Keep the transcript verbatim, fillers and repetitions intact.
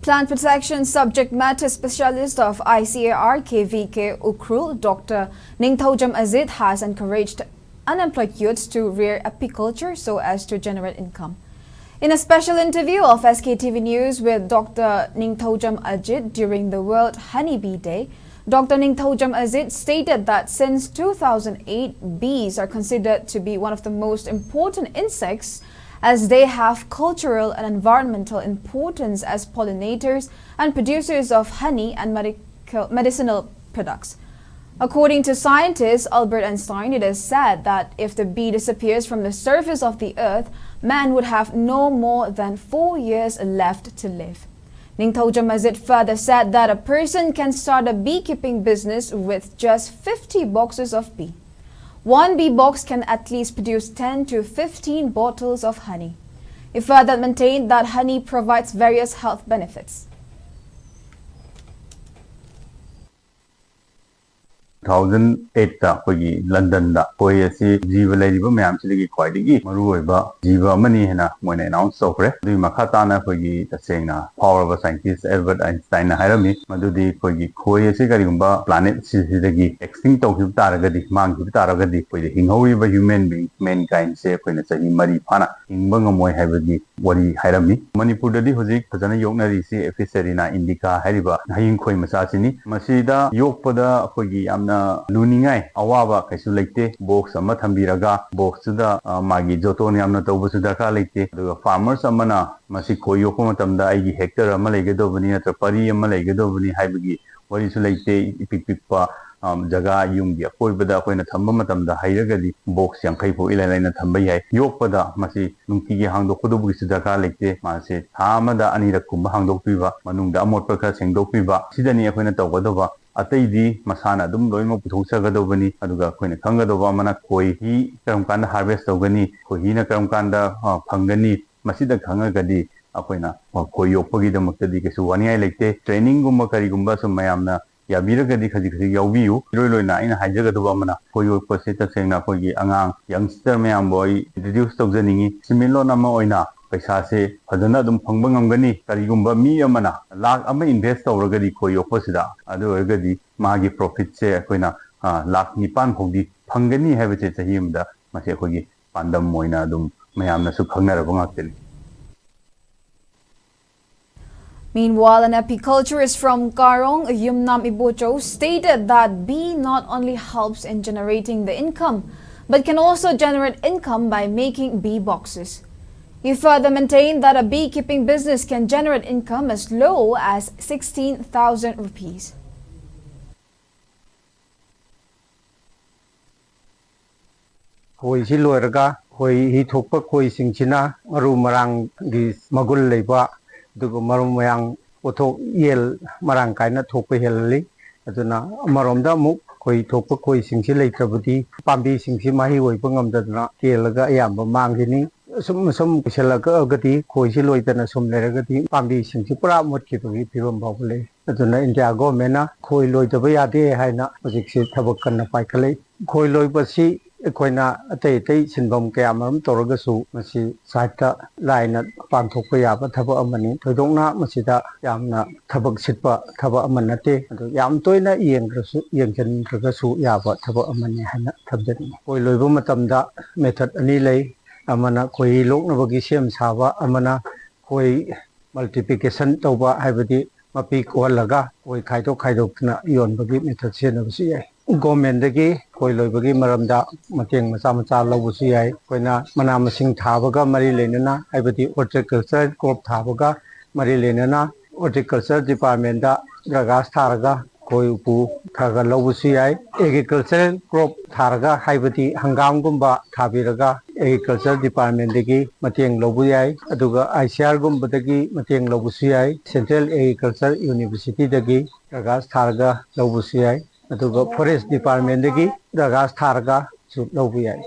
Plant protection subject matter specialist of I C A R K V K Ukhrul, Doctor Ningthoujam Ajit, has encouraged unemployed youths to rear apiculture so as to generate income. In a special interview of S K T V News with Doctor Ningthoujam Ajit during the World Honeybee Day, Doctor Ningthoujam Ajit stated that since two thousand eight, bees are considered to be one of the most important insects, as they have cultural and environmental importance as pollinators and producers of honey and medical, medicinal products. According to scientist Albert Einstein, it is said that if the bee disappears from the surface of the earth, man would have no more than four years left to live. Ningthoujam Ajit further said that a person can start a beekeeping business with just fifty boxes of bee. One bee box can at least produce ten to fifteen bottles of honey. He further maintained that honey provides various health benefits. Two thousand eight ꯑꯩꯈꯣꯏꯒꯤ ꯂꯟꯗꯟꯗ ꯈꯣꯏ ꯑꯁꯤ ꯖꯤꯕ ꯂꯩꯔꯤꯕ ꯃꯌꯥꯝꯁꯤꯗꯒꯤ ꯈ꯭ꯋꯥꯏꯗꯒꯤ ꯃꯔꯨꯑꯣꯏꯕ ꯖꯤꯕ ꯑꯃꯅꯤ ꯍꯥꯏꯅ ꯃꯣꯏꯅ ꯑꯦꯅꯥꯎꯟꯁ ꯇꯧꯈ꯭ꯔꯦ꯫ ꯑꯗꯨꯒꯤ ꯃꯈꯥ ꯇꯥꯅ ꯑꯩꯈꯣꯏꯒꯤ ꯇꯁꯦꯡꯅ ꯐꯥꯎꯔꯕ ꯁꯥꯏꯟꯇꯤꯁ ꯑꯦꯜꯕꯔꯠ ꯑꯥꯏꯟꯁꯇꯥꯏꯟꯅ ꯍꯥꯏꯔꯝꯃꯤ ꯃꯗꯨꯗꯤ ꯑꯩꯈꯣꯏꯒꯤ ꯈꯣꯏ ꯑꯁꯤ ꯀꯔꯤꯒꯨꯝꯕ ꯄ꯭ꯂꯥꯅꯦꯠ ꯁꯤꯁꯤꯗꯒꯤ ꯑꯦꯛꯁꯇꯤꯡ ꯇꯧꯈꯤꯕ ꯇꯥꯔꯒꯗꯤ, ꯃꯥꯡꯈꯤꯕ ꯇꯥꯔꯒꯗꯤ, ꯑꯩꯈꯣꯏꯗ ꯍꯤꯡꯍꯧꯔꯤꯕ ꯍ꯭ꯌꯨꯃꯦꯟ ꯕꯤꯡ, ꯃꯦꯟ ꯀꯥꯏꯟꯁꯦ ꯑꯩꯈꯣꯏꯅ ꯆꯍꯤ ꯃꯔꯤ ꯐꯥꯅ ꯍꯤꯡꯕ ꯉꯝꯃꯣꯏ ꯍꯥꯏꯕꯒꯤ ꯋꯥꯔꯤ ꯍꯥꯏꯔꯝꯃꯤ꯫ ꯃꯅꯤꯄꯨꯔꯗꯗꯤ ꯍꯧꯖꯤꯛ ꯐꯖꯅ ꯌꯣꯛꯅꯔꯤꯁꯤ Aphis cerana indica ꯍꯥꯏꯔꯤꯕ ꯍꯌꯤꯡ ꯈꯣꯏ ꯃꯆꯥꯁꯤꯅꯤ꯫ ꯃꯁꯤꯗ ꯌꯣꯛꯄꯗ ꯑꯩꯈꯣꯏꯒꯤ ꯌꯥꯝꯅ ꯂꯨꯅꯤꯡꯉꯥꯏ ꯑꯋꯥꯕ ꯀꯩꯁꯨ ꯂꯩꯇꯦ꯫ ꯕꯣꯛꯁ ꯑꯃ ꯊꯝꯕꯤꯔꯒ ꯕꯣꯛꯁꯇꯨꯗ ꯑ, ꯃꯥꯒꯤ ꯖꯣꯇꯣꯟ ꯌꯥꯝꯅ ꯇꯧꯕꯁꯨ ꯗꯔꯀꯥꯔ ꯂꯩꯇꯦ꯫ ꯑꯗꯨꯒ ꯐꯥꯔꯃꯔꯁ ꯑꯃꯅ ꯃꯁꯤ ꯈꯣꯏ ꯌꯣꯛꯄ ꯃꯇꯝꯗ ꯑꯩꯒꯤ ꯍꯦꯛꯇꯔ ꯑꯃ ꯂꯩꯒꯗꯧꯕꯅꯤ ꯅꯠꯇ꯭ꯔꯒ ꯄꯔꯤ ꯑꯃ ꯂꯩꯒꯗꯧꯕꯅꯤ ꯍꯥꯏꯕꯒꯤ ꯋꯥꯔꯤꯁꯨ ꯂꯩꯇꯦ꯫ ꯏꯄꯤꯛ ꯄꯤꯛꯄ ꯑ, ꯖꯒꯥ ꯌꯨꯝꯒꯤ ꯑꯀꯣꯏꯕꯗ ꯑꯩꯈꯣꯏꯅ ꯊꯝꯕ ꯃꯇꯝꯗ ꯍꯩꯔꯒꯗꯤ ꯕꯣꯛꯁ ꯌꯥꯡꯈꯩ ꯐꯥꯎ ꯏꯂꯥꯏ ꯂꯥꯏꯅ ꯊꯝꯕ ꯌꯥꯏ꯫ ꯌꯣꯛꯄꯗ ꯃꯁꯤ ꯅꯨꯡꯇꯤꯒꯤ ꯍꯥꯡꯗꯣꯛꯀꯗꯧꯕꯒꯤꯁꯨ ꯗꯔꯀꯥꯔ ꯂꯩꯇꯦ꯫ ꯃꯥꯁꯦ ꯊꯥ ꯑꯃꯗ ꯑꯅꯤꯔꯛ ꯀꯨꯝꯕ ꯍꯥꯡꯗꯣꯛꯄꯤꯕ, ꯃꯅꯨꯡꯗ ꯑꯃꯣꯠꯄ ꯈꯔ ꯁꯦꯡꯗꯣꯛꯄꯤꯕ, ꯁꯤꯗꯅꯤ ꯑꯩꯈꯣꯏꯅ ꯇꯧꯒꯗꯧꯕ꯫ ꯑꯇꯩꯗꯤ ꯃꯁꯥꯅ ꯑꯗꯨꯝ ꯂꯣꯏꯅꯃꯛ ꯄꯨꯊꯣꯛꯆꯒꯗꯧꯕꯅꯤ꯫ ꯑꯗꯨꯒ ꯑꯩꯈꯣꯏꯅ ꯈꯪꯒꯗꯧꯕ ꯑꯃꯅ ꯈꯣꯏ ꯍꯤ ꯀꯔꯝ ꯀꯥꯟꯗ ꯍꯥꯔꯚꯦꯁ ꯇꯧꯒꯅꯤ, ꯈꯣꯏ ꯍꯤꯅ ꯀꯔꯝ ꯀꯥꯟꯗ ꯑ, ꯐꯪꯒꯅꯤ, ꯃꯁꯤꯗ ꯈꯪꯉꯒꯗꯤ ꯑꯩꯈꯣꯏꯅ ꯈꯣꯏ ꯌꯣꯛꯄꯒꯤꯗꯃꯛꯇꯗꯤ ꯀꯩꯁꯨ ꯋꯥꯅꯤꯡꯉꯥꯏ ꯂꯩꯇꯦ꯫ ꯇ꯭ꯔꯦꯅꯤꯡꯒꯨꯝꯕ ꯀꯔꯤꯒꯨꯝꯕ ꯁꯨꯝ ꯃꯌꯥꯝꯅ ꯌꯥꯕꯤꯔꯒꯗꯤ ꯈꯖꯤꯛ ꯈꯖꯤꯛ ꯌꯥꯎꯕꯤꯌꯨ꯫ ꯏꯔꯣꯏ ꯂꯣꯏꯅ ꯑꯩꯅ ꯍꯥꯏꯖꯒꯗꯕ ꯑꯃꯅ ꯈꯣꯏ ꯌꯣꯛꯄꯁꯦ ꯇꯁꯦꯡꯅ ꯑꯩꯈꯣꯏꯒꯤ ꯑꯉꯥꯡ ꯌꯪꯁꯇꯔ ꯃꯌꯥꯝꯕꯨ ꯑꯩ ꯏꯟꯇ꯭ꯔꯣꯗ꯭ꯌꯨꯁ ꯇꯧꯖꯅꯤꯡꯉꯤ꯫ ꯁꯤꯟꯃꯤꯠꯂꯣꯟ ꯑꯃ ꯑꯣꯏꯅ ꯄꯩꯁꯥꯁꯦ ꯐꯖꯅ ꯑꯗꯨꯝ ꯐꯪꯕ ꯉꯝꯒꯅꯤ꯫ ꯀꯔꯤꯒꯨꯝꯕ ꯃꯤ ꯑꯃꯅ ꯂꯥꯈ ꯑꯃ ꯏꯟꯚꯦꯁ ꯇꯧꯔꯒꯗꯤ ꯈꯣꯏ ꯌꯣꯛꯄꯁꯤꯗ, ꯑꯗꯨ ꯑꯣꯏꯔꯒꯗꯤ ꯃꯥꯒꯤ ꯄ꯭ꯔꯣꯐꯤꯠꯁꯦ ꯑꯩꯈꯣꯏꯅ, ꯑ, ꯂꯥꯈ ꯅꯤꯄꯥꯟ ꯐꯥꯎꯗꯤ ꯐꯪꯒꯅꯤ ꯍꯥꯏꯕꯁꯦ ꯆꯍꯤ ꯑꯃꯗ, ꯃꯁꯤ ꯑꯩꯈꯣꯏꯒꯤ ꯄꯥꯟꯗꯝ ꯑꯣꯏꯅ ꯑꯗꯨꯝ ꯃꯌꯥꯝꯅꯁꯨ ꯈꯪꯅꯔꯕ ꯉꯥꯛꯇꯅꯤ꯫ Meanwhile, an apiculturist from Karong, Yumnam Ibocho, stated that bee not only helps in generating the income, but can also generate income by making bee boxes. He further maintained that a beekeeping business can generate income as low as sixteen thousand rupees. ꯈꯣꯏꯁꯤ ꯂꯣꯏꯔꯒ ꯈꯣꯏ ꯍꯤ ꯊꯣꯛꯄ ꯈꯣꯏꯁꯤꯡꯁꯤꯅ ꯃꯔꯨ ꯃꯔꯥꯡꯒꯤ ꯃꯒꯨꯟ ꯂꯩꯕ, ꯑꯗꯨꯒ ꯃꯔꯨ ꯃꯔꯥꯡ ꯄꯣꯠꯊꯣꯛ ꯌꯦꯜ ꯃꯔꯥꯡ ꯀꯥꯏꯅ ꯊꯣꯛꯄ ꯍꯦꯜꯍꯜꯂꯤ꯫ ꯑꯗꯨꯅ ꯑꯃꯔꯣꯝꯗ ꯑꯃꯨꯛ ꯈꯣꯏ ꯊꯣꯛꯄ ꯈꯣꯏꯁꯤꯡꯁꯤ ꯂꯩꯇ꯭ꯔꯕꯗꯤ ꯄꯥꯝꯕꯤꯁꯤꯡꯁꯤ ꯃꯍꯩ ꯑꯣꯏꯕ ꯉꯝꯗꯗꯅ ꯀꯦꯜꯂꯒ ꯑꯌꯥꯝꯕ ꯃꯥꯡꯈꯤꯅꯤ꯫ ꯑꯁꯨꯝ ꯑꯁꯨꯝ ꯀꯨꯏꯁꯜꯂꯛꯑꯒꯗꯤ, ꯈꯣꯏꯁꯤ ꯂꯣꯏꯗꯅ ꯁꯨꯝ ꯂꯩꯔꯒꯗꯤ ꯄꯥꯝꯕꯤꯁꯤꯡꯁꯤ ꯄꯨꯔꯥ ꯃꯨꯠꯈꯤꯕꯒꯤ ꯐꯤꯕꯝ ꯐꯥꯎꯕ ꯂꯩ꯫ ꯑꯗꯨꯅ ꯏꯟꯗꯤꯌꯥ ꯒꯣꯔꯃꯦꯟꯅ ꯈꯣꯏ ꯂꯣꯏꯗꯕ ꯌꯥꯗꯦ ꯍꯥꯏꯅ ꯍꯧꯖꯤꯛꯁꯤ ꯊꯕꯛ ꯀꯟꯅ ꯄꯥꯏꯈꯠꯂꯛꯏ꯫ ꯈꯣꯏ ꯂꯣꯏꯕꯁꯤ ꯑꯩꯈꯣꯏꯅ ꯑꯇꯩ ꯑꯇꯩ ꯁꯤꯟꯐꯝ ꯀꯌꯥ ꯃꯔꯨꯝ ꯇꯧꯔꯒꯁꯨ ꯃꯁꯤ ꯁꯥꯏꯠꯇ ꯂꯥꯏꯅ ꯄꯥꯡꯊꯣꯛꯄ ꯌꯥꯕ ꯊꯕꯛ ꯑꯃꯅꯤ꯫ ꯊꯣꯏꯗꯣꯛꯅ ꯃꯁꯤꯗ ꯌꯥꯝꯅ ꯊꯕꯛ ꯁꯤꯠꯄ ꯊꯕꯛ ꯑꯃ ꯅꯠꯇꯦ꯫ ꯑꯗꯨ ꯌꯥꯝ ꯇꯣꯏꯅ ꯌꯦꯡꯗ꯭ꯔꯁꯨ, ꯌꯦꯡꯁꯤꯟꯗ꯭ꯔꯒꯁꯨ ꯌꯥꯕ ꯊꯕꯛ ꯑꯃꯅꯤ ꯍꯥꯏꯅ ꯊꯝꯖꯅꯤꯡꯏ꯫ ꯈꯣꯏ ꯂꯣꯏꯕ ꯃꯇꯝꯗ ꯃꯦꯊꯠ ꯑꯅꯤ ꯂꯩ꯫ ꯑꯃꯅ ꯈꯣꯏꯍꯤ ꯂꯣꯛꯅꯕꯒꯤ ꯁꯦꯝ ꯁꯥꯕ, ꯑꯃꯅ ꯈꯣꯏ ꯃꯜꯇꯤꯄ꯭ꯂꯤꯀꯦꯁꯟ ꯇꯧꯕ, ꯍꯥꯏꯕꯗꯤ ꯃꯄꯤ ꯀꯣꯛꯍꯜꯂꯒ ꯈꯣꯏ ꯈꯥꯏꯗꯣꯛ ꯈꯥꯏꯗꯣꯛꯇꯨꯅ ꯌꯣꯟꯕꯒꯤ ꯃꯦꯊꯠ ꯁꯤꯖꯤꯟꯅꯕꯁꯨ ꯌꯥꯏ꯫ ꯒꯣꯔꯃꯦꯟꯗꯒꯤ ꯈꯣꯏ ꯂꯣꯏꯕꯒꯤ ꯃꯔꯝꯗ ꯃꯇꯦꯡ ꯃꯆꯥ ꯃꯆꯥ ꯂꯧꯕꯁꯨ ꯌꯥꯏ꯫ ꯑꯩꯈꯣꯏꯅ ꯃꯅꯥ ꯃꯁꯤꯡ ꯊꯥꯕꯒ ꯃꯔꯤ ꯂꯩꯅꯅ, ꯍꯥꯏꯕꯗꯤ ꯍꯣꯔꯇꯤꯀꯜꯆꯔ ꯀ꯭ꯔꯣꯞ ꯊꯥꯕꯒ ꯃꯔꯤ ꯂꯩꯅꯅ ꯍꯣꯔꯇꯤꯀꯜꯆꯔ ꯗꯤꯄꯥꯔꯠꯃꯦꯟꯗ ꯗꯔꯈꯥꯁ ꯊꯥꯔꯒ ꯈꯣꯏ ꯎꯄꯨ ꯈꯔ ꯈꯔ ꯂꯧꯕꯁꯨ ꯌꯥꯏ꯫ ꯑꯦꯒ꯭ꯔꯤꯀꯜꯆꯔꯦꯜ ꯀ꯭ꯔꯣꯞ ꯊꯥꯔꯒ, ꯍꯥꯏꯕꯗꯤ ꯍꯪꯒꯥꯝꯒꯨꯝꯕ ꯊꯥꯕꯤꯔꯒ ꯑꯦꯒ꯭ꯔꯤꯀꯜꯆꯔ ꯗꯤꯄꯥꯔꯠꯃꯦꯟꯗꯒꯤ ꯃꯇꯦꯡ ꯂꯧꯕ ꯌꯥꯏ꯫ ꯑꯗꯨꯒ ꯑꯥꯏ ꯁꯤ ꯑꯥꯔꯒꯨꯝꯕꯗꯒꯤ ꯃꯇꯦꯡ ꯂꯧꯕꯁꯨ ꯌꯥꯏ꯫ ꯁꯦꯟꯇ꯭ꯔꯦꯜ ꯑꯦꯒ꯭ꯔꯤꯀꯜꯆꯔ ꯌꯨꯅꯤꯚꯔꯁꯤꯇꯤꯗꯒꯤ ꯗꯔꯈꯥꯁ ꯊꯥꯔꯒ ꯂꯧꯕꯁꯨ ꯌꯥꯏ꯫ ꯑꯗꯨꯒ ꯐꯣꯔꯦꯁ ꯗꯤꯄꯥꯔꯠꯃꯦꯟꯗꯒꯤ ꯗꯔꯈꯥꯁ ꯊꯥꯔꯒꯁꯨ ꯂꯧꯕ ꯌꯥꯏ꯫